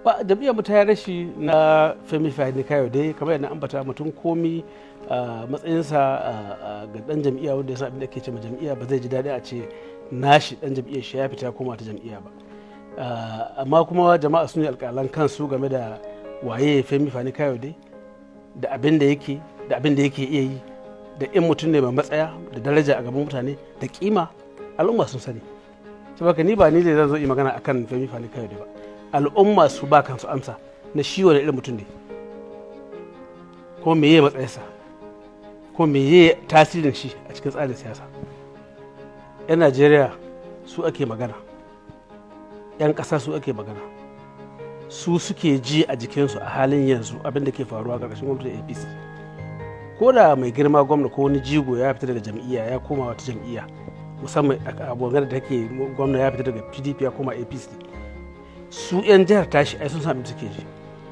Ba jam'iyyar mu ta yi rashi na Femi Fani Kayode. Kamar yadda ambata, mutum komi matsayinsa ga dan jam'iyya wanda ya san abin da ke ce ma jam'iyya, ba zai ji daɗi a ce nashi dan jam'iyyar shi ya fita koma ta jam'iyya ba. Amma kuma jama'a su ne alƙalan kansu game da waye Femi Fani Kayode, da abin da yake, da abin da yake iya yi, da in mutum ne mai matsaya da daraja a gaban mutane da kima, al'umma sun sani. Saboda ni ba ni ne zan zo yi magana akan Femi Fani Kayode ba, al'umma su ba kansu amsa na shi wani irin mutum ne, ko meye matsayinsa, ko meye tasirin shi a cikin tsarin siyasa. 'Yan Najeriya su ake magana, 'yan ƙasa su ake magana, su suke ji a jikinsu a halin yanzu abin da ke faruwa ƙarƙashin gwamnatin APC. Ko da mai girma gwamna ko wani jigo ya fita daga jam'iyya ya koma wata jam'iyya, musamman a da take gwamna ya fita daga PDP ya koma APC, su 'yan jihar tashi ai sun san abin da suke ji,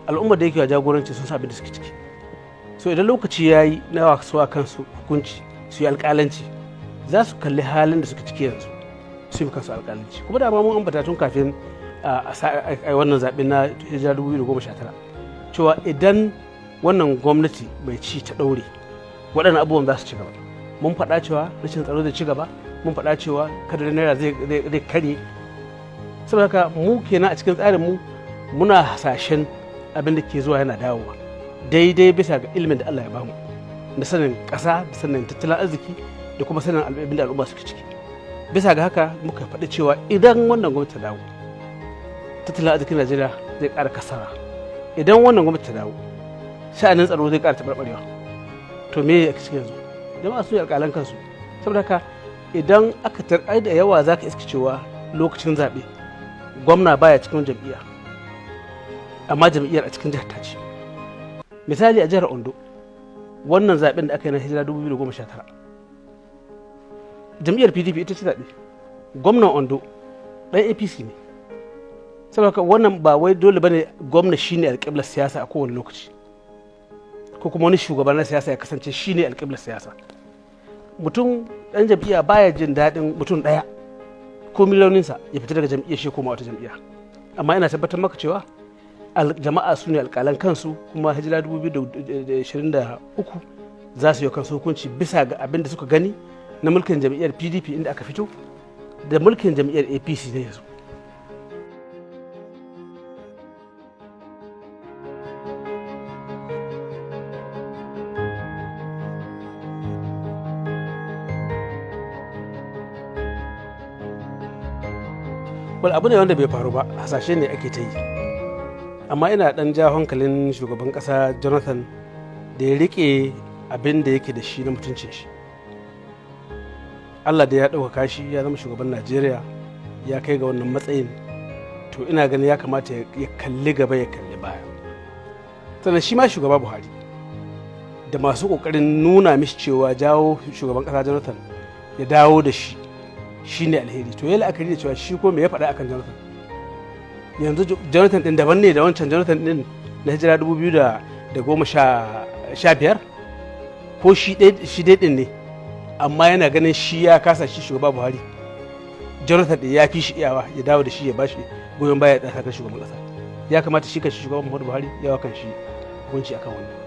al'ummar da yake wa jagoranci sun san abin da suke ciki. So idan lokaci ya yi na wasu kansu hukunci, su yi alƙalanci, za su kalli halin da suke ciki yanzu su yi kansu alƙalanci. Kuma da mun ambata tun kafin a wannan zaɓe na hijira 2019 cewa idan wannan gwamnati mai ci ta ɗaure, waɗannan abubuwan za su ci gaba. Mun faɗa cewa rashin tsaro zai ci gaba, mun faɗa cewa kadarin naira zai karye. Saboda haka mu kenan a cikin tsarin mu muna hasashen abin da ke zuwa yana dawowa daidai bisa ga ilimin da Allah ya bamu da sanin ƙasa, da sanin tattalin arziki, da kuma sanin abin da al'umma suke ciki. Bisa ga haka muka faɗi cewa idan wannan gwamnati ta dawo, tattalin arzikin Najeriya zai ƙara kasara. Idan wannan gwamnati ta dawo, sha'anin tsaro zai ƙara taɓarɓarewa. To me ya cikin yanzu? Jama'a su yi alƙalan kansu. Saboda haka idan aka tarkai da yawa, za ka iska cewa lokacin zaɓe gwamna baya cikin jam'iyya, amma jam'iyyar a cikin jihar ta ce. Misali, a jihar Ondo, wannan zaɓen da aka yi na hijira 2019, jam'iyyar PDP ita ce zaɓe, gwamnan Ondo ɗan APC ne. Saboda wannan ba wai dole bane gwamna shine alƙiblar siyasa a kowane lokaci, ko kuma wani shugaba na siyasa ya kasance shine alƙiblar siyasa. Mutum ɗan jam'iyya baya jin daɗin mutum ɗaya ko miliyoninsa ya fita daga jam'iyyar shi koma wata jam'iyya. Amma ina tabbatar maka cewa jama'a su ne alƙalan kansu, kuma hijira 2023 za su yi kansu hukunci bisa ga abin da suka gani na mulkin jam'iyyar PDP inda aka fito da mulkin jam'iyyar APC na yanzu. Wal abu ne wanda bai faru ba, hasashe ne ake ta yi. Amma ina dan ja hankalin shugaban kasa Jonathan da ya rike abin da yake da shi na mutuncin shi. Allah da ya ɗaukaka shi, ya zama shugaban Najeriya, ya kai ga wannan matsayin. To ina ganin ya kamata ya kalli gaba, ya kalli baya. Sannan shi ma shugaba Buhari da masu ƙoƙarin nuna mishi cewa jawo shugaban ƙasa Jonathan ya dawo da shi shine alheri, to ya la'akari da cewa shi ko me ya faɗa akan Jonathan. Yanzu Jonathan din daban ne da wancan Jonathan din na hijira 2015, ko shi dai din ne, amma yana ganin shi ya kasa, shi shugaba Buhari, Jonathan din ya fi shi iyawa, ya dawo da shi ya bashi goyon baya ya takarar shugaban kasa. Ya kamata shi kan shi shugaban Muhammadu Buhari ya kan shi hukunci akan wannan.